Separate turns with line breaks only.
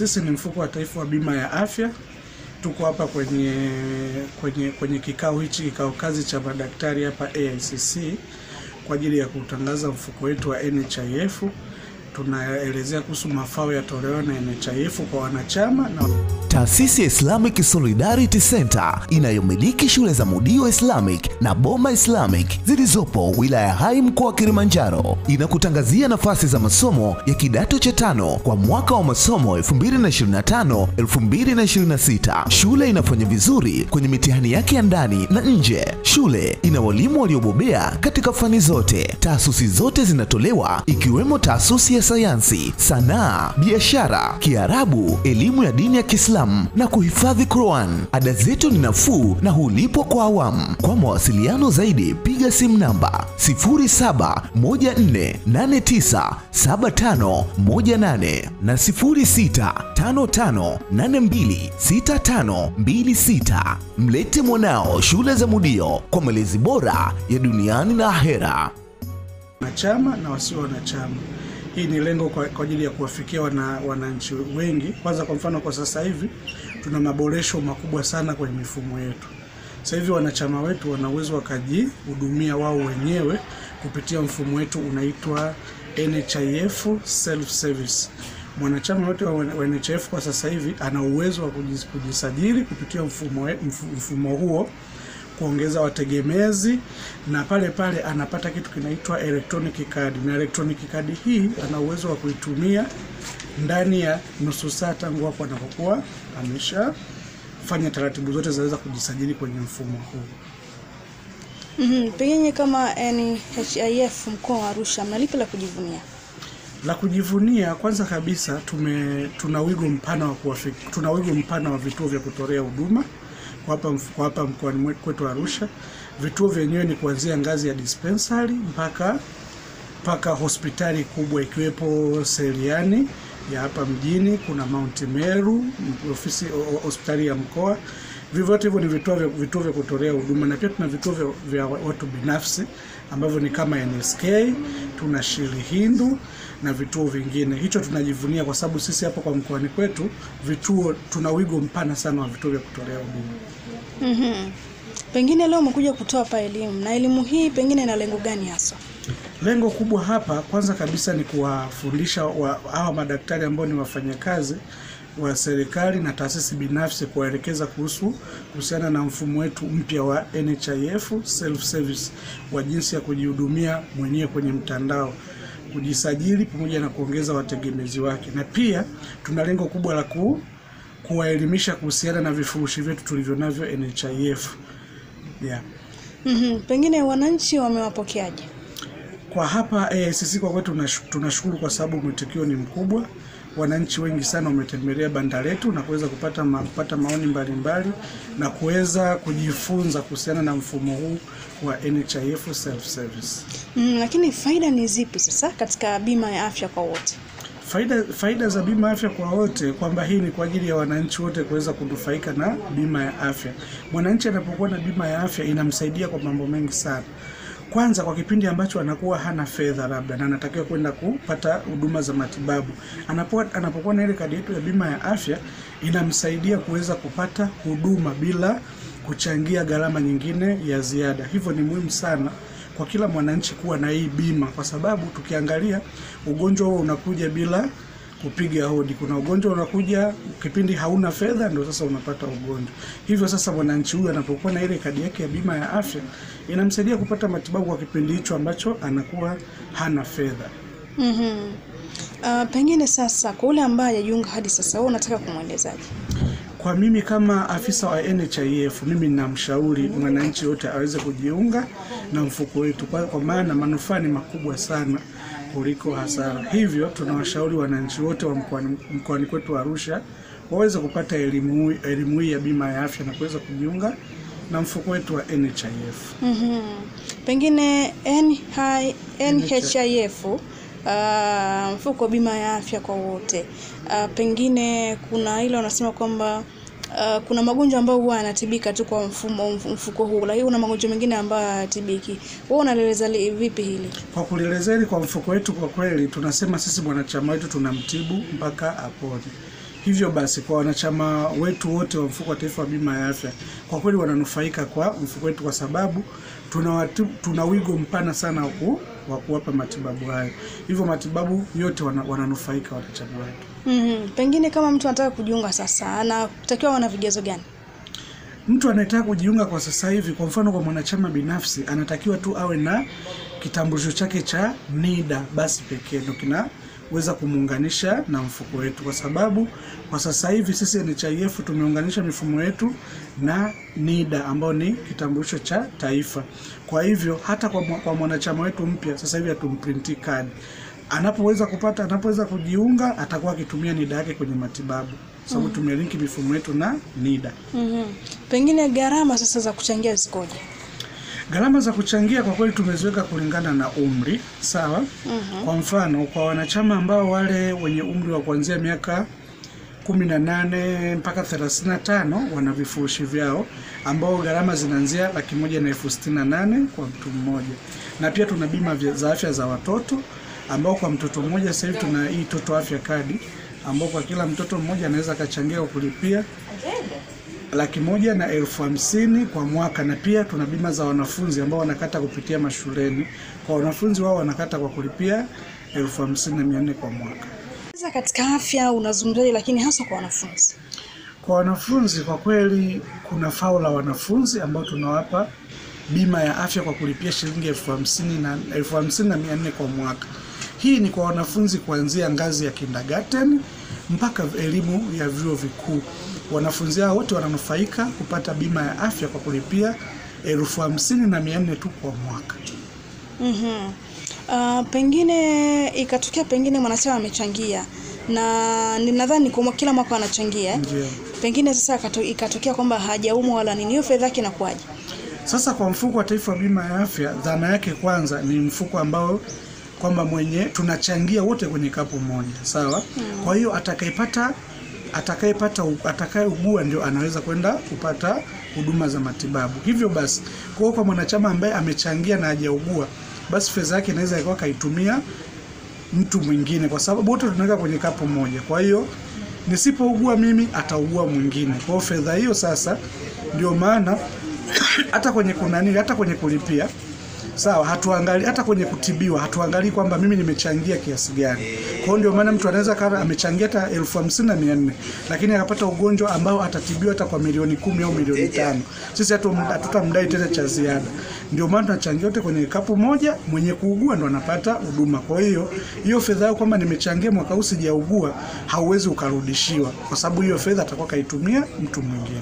Sisi ni mfuko wa taifa wa bima ya afya. Tuko hapa kwenye kikao hichi, kikao kazi cha madaktari hapa AICC kwa ajili ya kutangaza mfuko wetu wa NHIF. Tunaelezea kuhusu mafao yatolewa na NHIF kwa wanachama na
Taasisi ya Islamic Solidarity Center inayomiliki shule za Mudio Islamic na Boma Islamic zilizopo wilaya Hai mkoa wa Kilimanjaro inakutangazia nafasi za masomo ya kidato cha 5 kwa mwaka wa masomo 2025-2026. Shule inafanya vizuri kwenye mitihani yake ya ndani na nje. Shule ina walimu waliobobea katika fani zote. Taasisi zote zinatolewa ikiwemo taasisi ya sayansi, sanaa, biashara, Kiarabu, elimu ya dini ya Kiislamu na kuhifadhi Quran. Ada zetu ni nafuu na hulipwa kwa awamu. Kwa mawasiliano zaidi piga simu namba 0714897518 na 0655826526. Mlete mwanao shule za Mudio kwa malezi bora ya duniani na ahera.
Wanachama na wasio wanachama. Hii ni lengo kwa ajili ya kuwafikia wananchi wengi. Kwanza kwa mfano kwa sasa hivi tuna maboresho makubwa sana kwenye mifumo yetu. Sasa hivi wanachama wetu wana uwezo wakajihudumia wao wenyewe kupitia mfumo wetu unaitwa NHIF Self Service. Mwanachama wote wa NHIF kwa sasa hivi ana uwezo wa kujisajili kupitia mfumo huo, kuongeza wategemezi, na pale pale anapata kitu kinaitwa electronic card. Na electronic card hii ana uwezo wa kuitumia ndani ya nusu saa tangu hapo anapokuwa ameshafanya taratibu zote zaweza kujisajili kwenye mfumo huu.
Pengine kama NHIF mkoa wa Arusha mna lipi la kujivunia?
La kujivunia kwanza kabisa tuna wigo mpana wa kuwafikia, tuna wigo mpana wa vituo vya kutolea huduma kwa hapa mkoani kwetu Arusha. Vituo vyenyewe ni kuanzia ngazi ya dispensary mpaka hospitali kubwa ikiwepo Seliani ya hapa mjini, kuna Mount Meru, ofisi hospitali ya mkoa. Vivyo hivyo ni vituo vya kutolea huduma, na pia tuna vituo vya watu binafsi ambavyo ni kama NSK, tuna Shiri Hindu na vituo vingine. Hicho tunajivunia kwa sababu sisi hapa kwa mkoani kwetu vituo tuna wigo mpana sana wa vituo vya kutolea huduma.
Pengine leo umekuja kutoa hapa elimu, na elimu hii pengine ina lengo gani hasa?
Lengo kubwa hapa kwanza kabisa ni kuwafundisha hawa madaktari ambao ni wafanyakazi wa serikali na taasisi binafsi, kuwaelekeza kuhusiana na mfumo wetu mpya wa NHIF Self Service wa jinsi ya kujihudumia mwenyewe kwenye mtandao, kujisajili pamoja na kuongeza wategemezi wake. Na pia tuna lengo kubwa la kuwaelimisha kuhusiana na vifurushi vyetu tulivyonavyo NHIF. Yeah.
Pengine wananchi wamewapokeaje?
Kwa hapa AICC kwa kwetu tunashukuru kwa sababu mwitikio ni mkubwa. Wananchi wengi sana wametembelea banda letu na kuweza kupata maoni mbalimbali na kuweza kujifunza kuhusiana na mfumo huu wa NHIF Self Service.
Lakini faida ni zipi sasa katika bima ya afya kwa wote?
Faida za bima ya afya kwa wote, kwamba hii ni kwa ajili ya wananchi wote kuweza kunufaika na bima ya afya. Mwananchi anapokuwa na bima ya afya inamsaidia kwa mambo mengi sana. Kwanza kwa kipindi ambacho anakuwa hana fedha labda na anatakiwa kwenda kupata huduma za matibabu, anapokuwa na ile kadi yetu ya bima ya afya inamsaidia kuweza kupata huduma bila kuchangia gharama nyingine ya ziada. Hivyo ni muhimu sana kwa kila mwananchi kuwa na hii bima, kwa sababu tukiangalia ugonjwa huo unakuja bila kupiga hodi. Kuna ugonjwa unakuja kipindi hauna fedha, ndio sasa unapata ugonjwa. Hivyo sasa mwananchi huyu anapokuwa na ile kadi yake ya bima ya afya inamsaidia kupata matibabu kwa kipindi hicho ambacho anakuwa hana fedha.
Pengine sasa kwa yule ambaye hajajiunga hadi sasa, wewe unataka kumwelezaje?
Kwa mimi kama afisa wa NHIF, mimi ninamshauri mwananchi yote aweze kujiunga na mfuko wetu kwa maana manufaa ni makubwa sana kuliko hasara. Hivyo tunawashauri wananchi wote wa mkoani kwetu Arusha waweze kupata elimu hii ya bima ya afya na kuweza kujiunga na mfuko wetu wa NHIF.
Pengine NHIF, mfuko bima ya afya kwa wote, pengine kuna ile wanasema kwamba kuna magonjwa ambayo huwa yanatibika tu kwa mfuko huu, lakini kuna magonjwa mengine ambayo hayatibiki. Wewe unaeleza vipi hili?
Kwa kulieleza hili kwa mfuko wetu, kwa kweli tunasema sisi mwanachama wetu tunamtibu mpaka apone. Hivyo basi kwa wanachama wetu wote wa Mfuko wa Taifa wa Bima ya Afya, kwa kweli wananufaika kwa mfuko wetu, kwa sababu tuna wigo mpana sana wa kuwapa matibabu hayo. Hivyo matibabu yote wananufaika wanachama wetu.
Pengine kama mtu anataka kujiunga sasa, anatakiwa ana vigezo gani?
Mtu anayetaka kujiunga kwa sasa hivi, kwa mfano kwa mwanachama binafsi, anatakiwa tu awe na kitambulisho chake cha NIDA basi pekee ndio kinaweza kumuunganisha na mfuko wetu, kwa sababu kwa sasa hivi sisi NHIF tumeunganisha mifumo yetu na NIDA ambao ni kitambulisho cha taifa. Kwa hivyo hata kwa mwanachama wetu mpya sasa hivi hatumprinti kadi. Anapoweza kujiunga atakuwa akitumia NIDA yake kwenye matibabu, sababu tumelinki mifumo yetu na NIDA.
Pengine gharama sasa za kuchangia zikoje?
Gharama za kuchangia kwa kweli tumeziweka kulingana na umri, sawa? Kwa mfano kwa wanachama ambao wale wenye umri wa kuanzia miaka 18 mpaka 35 wana vifurushi vyao ambao gharama zinaanzia 168,000 kwa mtu mmoja. Na pia tuna bima za afya za watoto ambao kwa mtoto mmoja sasa hivi tuna hii toto afya kadi ambao kwa kila mtoto mmoja anaweza akachangia kulipia 150,000 kwa mwaka. Na pia tuna bima za wanafunzi ambao wanakata kupitia mashuleni. Kwa wanafunzi wao wanakata kwa kulipia 50,400 kwa mwaka.
Sasa katika afya unazungumzaje, lakini hasa kwa wanafunzi?
Kwa wanafunzi kwa kweli kuna fao la wanafunzi ambao tunawapa bima ya afya kwa kulipia shilingi 50,400 kwa mwaka. Hii ni kwa wanafunzi kuanzia ngazi ya kindergarten mpaka elimu ya vyuo vikuu. Wanafunzi hao wote wananufaika kupata bima ya afya kwa kulipia 50,400 tu kwa mwaka.
Pengine ikatokea pengine mwanachama amechangia, na ninadhani kwa kila mwaka anachangia. Pengine sasa ikatokea kwamba hajaumwa wala nini, hiyo fedha yake inakuwaje?
Sasa kwa Mfuko wa Taifa wa Bima ya Afya, dhana yake kwanza ni mfuko ambao kwamba mwenye tunachangia wote kwenye kapu moja, sawa? Kwa hiyo atakayeugua ndio anaweza kwenda kupata huduma za matibabu. Hivyo basi, kwa mwanachama ambaye amechangia na hajaugua, basi fedha yake inaweza ikawa kaitumia mtu mwingine, kwa sababu wote tunaweka kwenye kapu moja. Kwa hiyo nisipougua mimi ataugua mwingine. Kwa hiyo fedha hiyo sasa ndio maana hata kwenye kunani, hata kwenye kulipia, sawa, hatuangalii hata kwenye kutibiwa, hatuangalii kwamba mimi nimechangia kiasi gani. Kwa hiyo ndio maana mtu anaweza kama amechangia hata 50,400 lakini akapata ugonjwa ambao atatibiwa hata kwa milioni 10 au milioni 5. Sisi hatutamdai tena cha ziada. Ndio maana tunachangia wote kwenye kapu moja, mwenye kuugua ndo anapata huduma. Kwa hiyo hiyo fedha yako kwamba nimechangia mwaka huu sijaugua, hauwezi ukarudishiwa, kwa sababu hiyo fedha atakuwa kaitumia mtu mwingine.